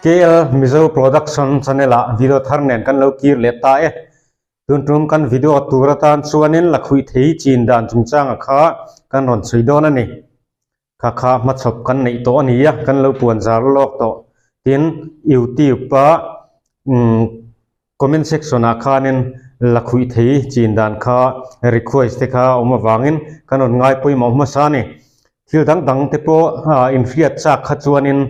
KL Mizo Production channel ah video thar nen kan lo kir leh ta e. Tun tum kan video tur atan chuanin lakhuih thei chin dan chungchanga kha kan rawn chhui dawn a ni. Kha kha hmachhawp kan neih tawh a ni a, kan lo puan zar lawk tawh. Tin, YouTube a umm comment section ah khanin lakhuih thei chin dan kha request te kha a awm avangin kan rawn ngai pawimawh hmasa a ni. Thil dang dang te pawh inhriat chak kha chuanin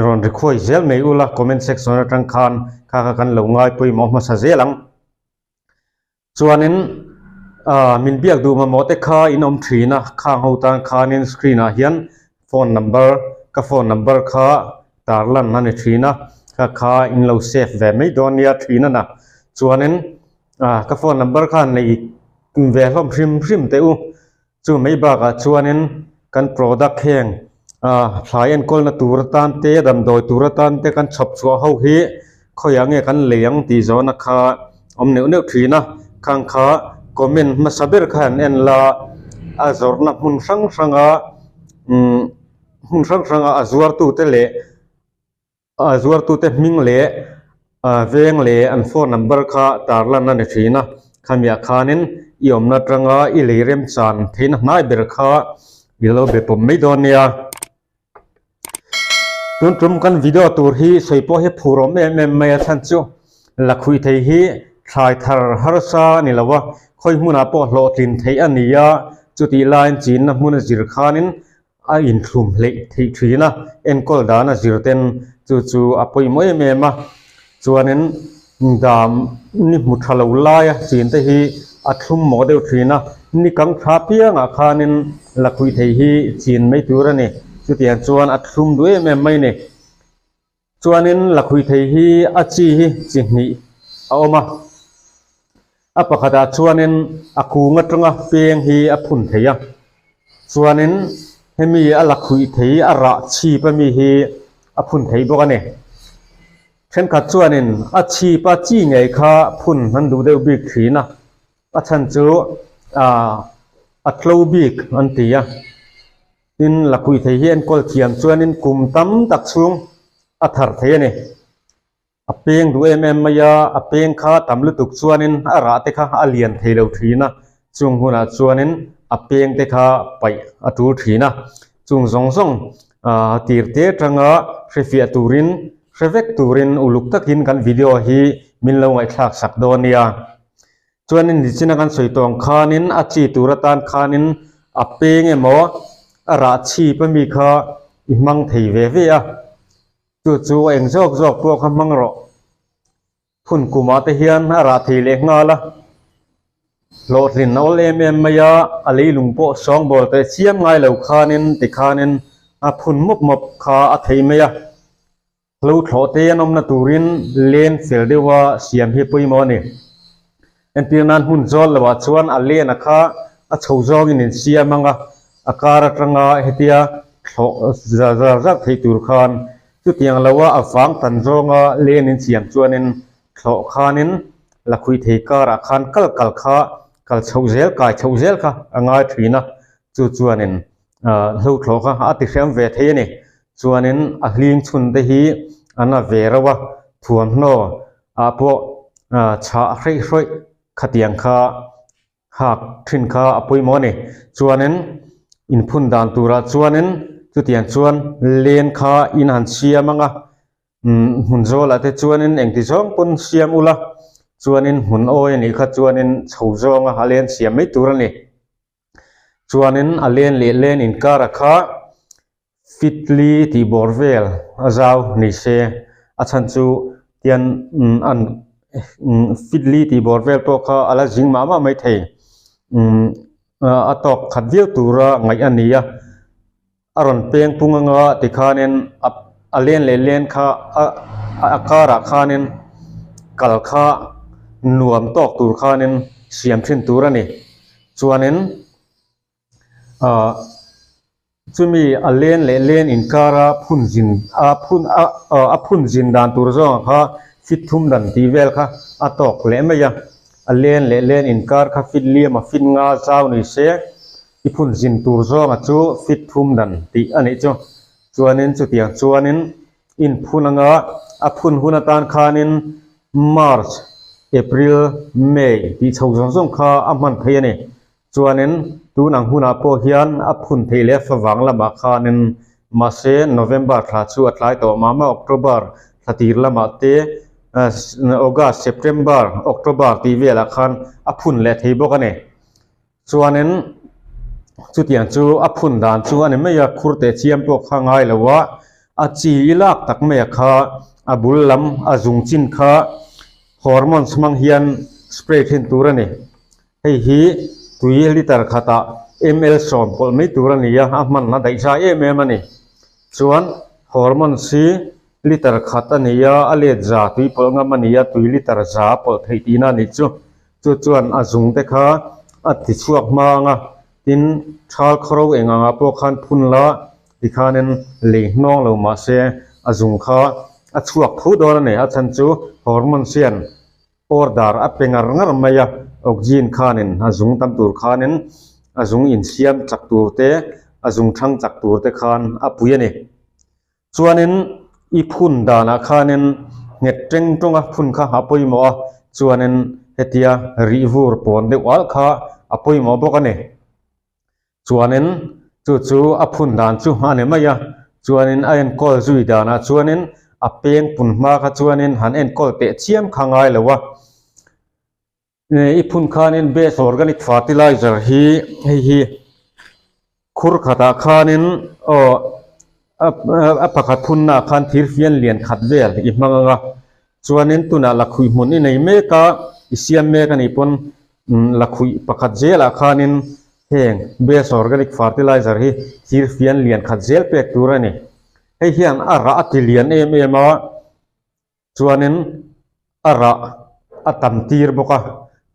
rawn request zel mai ula comment section atang khan kha kha kan lo ngai pawimawh hmasa zel ang. Chuanin aah min biak duh mamawh te kha in awm thin a, khang ho tan khanin screen ah hian phone number ka phone number kha tar lan a ni thin a, kha kha in lo save ve mai dawn nia thin a na. Chuanin aah ka phone number khan nei ve hlawm hrim hrim teh u. Chu mai bakah chuanin kan product heng ah thlai enkawlna tur atan te damdawi tur atan te kan chhawp chhuah ho hi khawiah nge kan lei ang tih zawhna kha awm neuh neuh thin a, khang kha comment hmasa ber kha an en la a zawrhna hmun hrang hranga umm hmun hrang hranga a zuartute leh A zuartute hming leh veng leh an phone number kha tarlan a ni thin a, khamiah khanin i awmna atanga i lei remchan theihna hnai ber kha i lo be pawm mai dawn nia. Tun tum kan video tur hi sawi pawh hi phur awm em em mai a chhan chu lakhuih thei hi thlai thar harsa a ni lo a, khawi hmunah pawh hlawhtlin theih a ni a, chutih laiin chinna hmun a zir khanin a inthlum hleih theih thin a, enkawl dan a zir ten chu chu a pawimawh em em a, chuanin dam ni hmu tha lo laia chin te hi a thlum mawh deuh thin a, ni kang tha piangah khanin lakhuih thei hi chin mai tur a ni, chutiang chuan a thlum duh em em mai a ni. Chuanin lakhuih thei hi a chi hi chi hnih a awm a, a pakhatah chuanin a kung atanga peng hi a phun thei a, chuanin hemi a lakhuih thei a rah chhip ami hi a phun thei bawk a ni. Thenkhat chuanin a chhip a chi ngei kha phun an duh deuh bik thin a, a chhan chu a tlo bik an ti a. Tin, lakhuih thei hi enkawl thiam chuanin kum tam tak chhung a thar thei a ni. A peng duh em em mai a, a peng kha tam lutuk chuanin a rah te kha a lian thei lo thin a, chung hunah chuanin a peng te kha paih a tul thin a. Chung zawng zawng tir te atanga hrefiah turin, hre vek turin uluk takin kan video hi min lo ngaihthlak sak dawn nia. Chuanin nichina kan sawi tawh ang khanin a chi tur atan khanin a peng emaw a rah chhip ami kha i hmang thei ve ve a, chu chu a eng zawk zawk pawh kha hmang rawh. Phun kumah te hian a rah thei leh nghal a, hlawhtlin a awl em em mai a, a leilung pawh sawngbawl teh chiam ngai lo khanin tikhanin a phun mawp mawp kha a thei mai a. Hlo thlawh te an awmna turin len fel deuha siam hi pawimawh a ni. Entir nan hmun zawl lohah chuan a len a kha a chho zawngin in siam ang a, a kar atanga hetia thlawh zar zar zar theih tur khan chutiang loa a vang tan zawnga len in siam chuanin thlawh khanin lakhuih thei karah khan kal kal kha kal chhoh zel kai chhoh zel kha a ngai thin a, chu chuanin hlo thlawh kha a ti hriam ve thei a ni. Chuanin a hling chhun te hi an a ve reuh a, thuamhnaw ah pawh chhah hreih hrawih khatiang kha hak thin kha a pawimawh a ni. Chuanin inphun dan turah chuanin chutiang chuan len kha in han siam ang a, hmun zawlah te chuanin engti zawng pawn siam ula, chuanin hmun awi a nih kha chuanin chho zawnga a len siam mai tur a ni. Chuanin a len leh len inkara kha fitli tih bawr vel a zau ni se, a chhan chu tian an fitli tih bawr vel pawh kha a la zing mah mah mai thei a tawk khat viau tura ngaih a ni a. A rawn peng pung anga tikhanin a a len leh len kha a a karah khanin kal kha nuam tawk tur khanin siam thin tur a ni. Chuanin ahh chumi a len leh len inkara phun zin a phun a a phun zin dan tur zawngah kha fit thum dan tih vel kha a tawk leh mai a, a len leh len inkar kha fit liam a fit nga zau ni se. I phun zin tur zawnga chu fit thum dan tih a nih chu. Chuanin chutiang chuanin In phun anga a phun hun atan khanin March, April, May tih chho zawng zawng kha a hman theih a ni. Chuanin tun ang hunah pawh hian a phun theih leh favang lamah khanin mahse November thla chu a tlai tawh mah mah October thla tir lamah te August, September, October tih velah khan a phun leh thei bawk a ni. Chuanin chutiang chu a phun dan chu a ni mai a, khur teh chiam pawh kha ngai lo a, a chi i lak tak mai a kha a bul lam a zung chin kha hormones hmang hian spray thin tur a ni. Hei hi tui liter khatah ml sawm pawlh mai tur a ni a, a hman a daih zai em em a ni. Chuan hormones hi liter khat a ni a, a let za tui pawlh ngam a ni a, tui liter za pawlh theih tihna a nih chu. Chu chuan a zung te kha a ti chhuak hma ang a, tin thal khawro eng angah pawh khan phun la tikhanin lei hnawng lo mah se a zung kha a chhuak tho dawn a ni. A chhan chu hormones hian order a pe ngar ngar mai a, oxygen khanin a zung tam tur khanin a zung insiam chak tur te, a zung thang chak tur te khan a pui a ni. Chuanin i phun danah khanin nghet teng tawnga phun kha a pawimawh a, chuanin hetia rih vur pawn deuh alh kha a pawimawh bawk a ni. Chuanin chu chu a phun dan chu a ni mai a, chuanin a enkawl zui danah chuanin a peng pun hma kha chuanin han enkawl teh chiam kha ngai lo a. I phun khanin best organic fertilizer hi hei hi khur khatah khanin aw a pakhat phunnaah khan thir fian lian khat vel i hmang ang a chuanin tunah lakhuih hmun i nei mek a i siam mek a nih pawn lakhuih pakhat zelah khanin heng best organic fertilizer hi thir fian lian khat zel pek tur a ni hei hian a rah a ti lian em em a. Chuanin a rah a tam tir bawk a,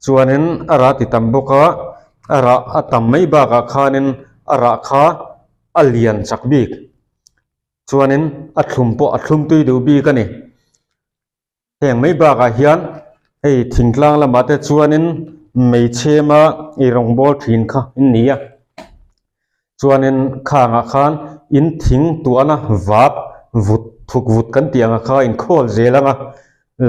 chuanin a rah ti tam bawk a, a rah a tam mai bakah khanin a rah kha a lian chak bik. Chuanin a thlum pawh a thlum tui duh bik a ni. Heng mai bakah hian hei thingtlang lamah te chuanin meichhema ei rawngbawl thin kha an ni a. Chuanin khangah khan in thing tuahna vap vut thuk vut kan tih anga kha in khawl zel ang a,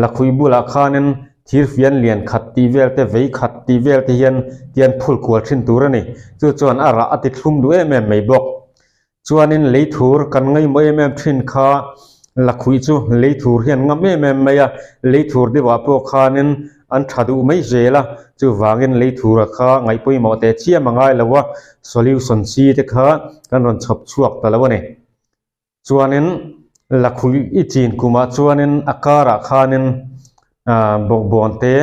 lakhuih bulah khanin thir fian lian khat tih vel te vei khat tih vel te hian tian phul kual thin tur a ni. Chu chuan a rah a ti thlum duh em em mai bawk. Chuanin lei thur kan ngaihmawh em em thin kha lakhuih chu lei thur hian ngam em em mai a, lei thur deuhah pawh khanin an tha duh mai zel a, chuvangin lei thura kha ngaih pawimawh teh chiam a ngai lo a, solution chi te kha kan rawn chhawp chhuak ta lo a ni. Chuanin lakhuih i chin kumah chuanin a karah khanin ah bawkbawn te,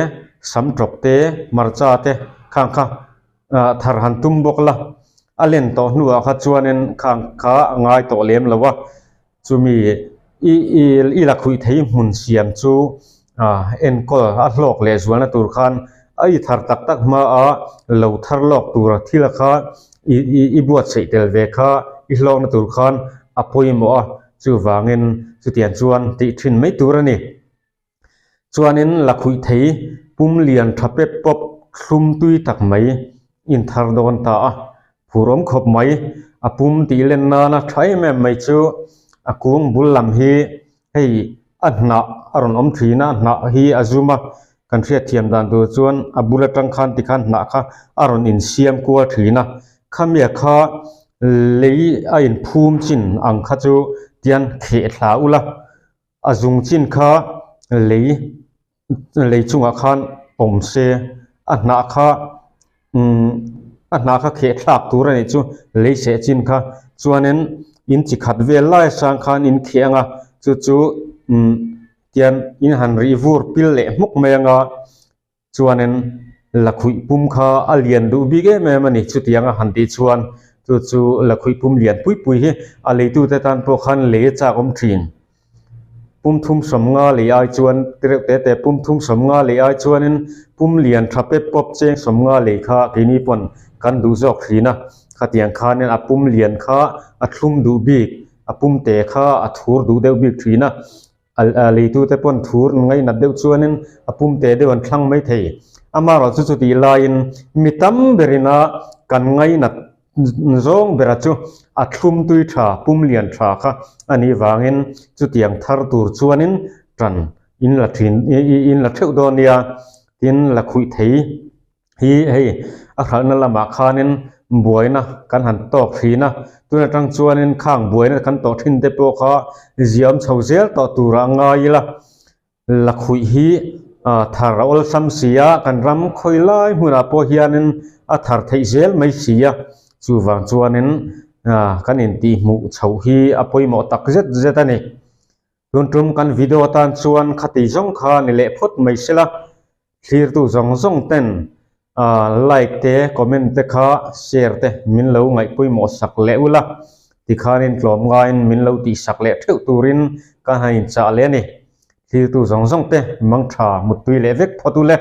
sam tawk te, hmarcha te khang kha ah thar han tum bawk la, a len tawh hnuah kha chuanin khang kha a ngai tawh lem lo a. Chumi i i i lakhuih thei hmun siam chu ah enkawl a hlawk leh zualna tur khan a i thar tak tak hma a lo thar lawk tur thil kha i i i buatsaih tel ve kha i hlawkna tur khan a pawimawh a chuvangin chutiang chuan tih thin mai tur a ni. Chuanin lakhuih thei pum lian tha pep pawp thlum tui tak mai in thar dawn ta a, phur awm khawp mai. A pum tih len nana tha em em mai chu a kung bul lam hi hei a hnah a rawn awm thin a, hnah hi a zum a, kan hriatthiam dan tur chuan a bul atang khan tikhan hnah kha a rawn insiam kual thin a, khamia kha lei a inphum chin ang kha chu tian kheh thla ula. A zung chin kha lei lei chungah khan awm se a hnah kha umm a hnah kha kheh thlak tur a nih chu lei seh chin kha chuanin in chi khat vel lai sang khan in kheh ang a chu chu umm tian in han rih vur pil leh hmuk mai ang a. Chuanin lakhuih pum kha a lian duh bik em em a ni. Chutiang a han tih chuan chu chu lakhuih pum lian pui pui hi a leitute tan pawh khan lei a chak awm thin. Pum thum sawmnga lei ai chuan tireuh te te pum thum sawmnga lei ai chuanin pum lian tha pep pawp cheng sawmnga lei kha keini pawn kan duh zawk thin a. Khatiang khanin a pum lian kha a thlum duh bik, a pum te kha a thur duh deuh bik thin a. A leitute pawn thur ngainat deuh chuanin a pum te deuh an thlang mai thei. Amaherawhchu chutih laiin mi tam berina kan ngainat. zawng bera chu a thlum tui tha pum lian tha kha a nih vangin chutiang thar tur chuanin tan in la thin in la theuh dawn nia tin la khuih thei hi hei a hralhna lamah khanin buaina kan han tawk thin a tun atang chuanin khang buaina kan tawh thin te pawh kha ziam chho zel tawh turah a ngai ila. Lakhuih hi thar a awlsam si a, kan ram khawi lai hmunah pawh hianin a thar theih zel mai si a, chuvang chuanin kan intihhmuh chhoh hi a pawimawh tak zet zet a ni. Tun tum kan video atan chuan khati zawng kha ni leh phawt mai sela, Thlirtu zawng zawng ten like te comment te kha share te min lo ngaih pawimawh sak leh ula tikhanin tlawm ngaiin min lo tih sak leh theuh turin ka han inchah leh a ni. Thlirtu zawng zawng te mangtha muttui leh vek phawt ule.